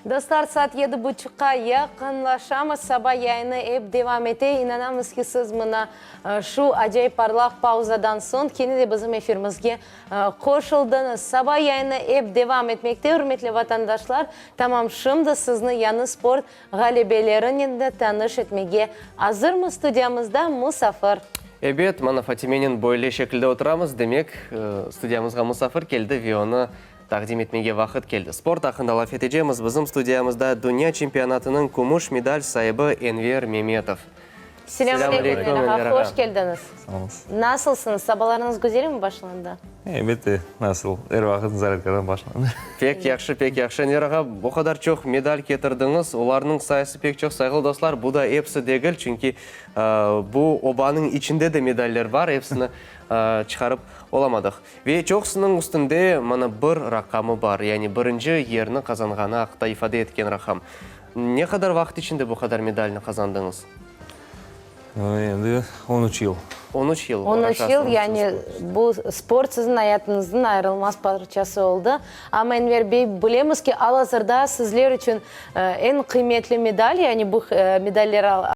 Dostlar, saat yedi buçuqqa yaqınlaşamız. Saba yayını ep devam ete. İnanamız ki, siz mına şu acayip parlaq pauzadan soñ kene de bizim efirimizge qoşuldıñız. Saba yayını ep devam etmekte, ürmetli vatandaşlar. Tamam şimdi sizni yañı sport ğalebelerinen de tanış etmege azırmız. Studiyamızda musafir. Ebet, mana Fatimenen böyle şekilde oturamız, demek, studiyamızğa musafir keldi ve onı Taqdim etmege vaqıt keldi. Sport aqqında laf etecemiz. Bizim studiyamızda dünya çempionatınıñ kümüş medal saibi Enver Memetov. Selâm aleyküm, Enver ağa, hoş keldiñiz. Sağ oluñız. Nasılsıñız? Sabalarıñız güzelmi başlandı? Elbette, nasıl, er vaqıt zaryadkadan başlandı. Pek yahşı, pek yahşı. Enver ağa, o qadar çoq medal ketirdiñiz, olarnıñ sayısı pek çoq. Sayğılı dostlar, bu da episi degil, çünki bu obanıñ içinde de medaller bar, episini çıqarıp olamadıq. Ve çoqusınıñ üstünde mana bir raqamı bar, yani birinci yerni qazanğanı aqta ifade etken raqam. Ne qadar vaqıt içinde bu qadar medalni qazandıñız? Endi 13 yıl. 13 yıl 13 yıl, yani bu sport siziñ ayatıñıznıñ ayırılmaz parçası oldı. Amma, Enver bey, bilemiz ki, al-azırda sizler içün eñ qıymetli medal, yani bu medaller.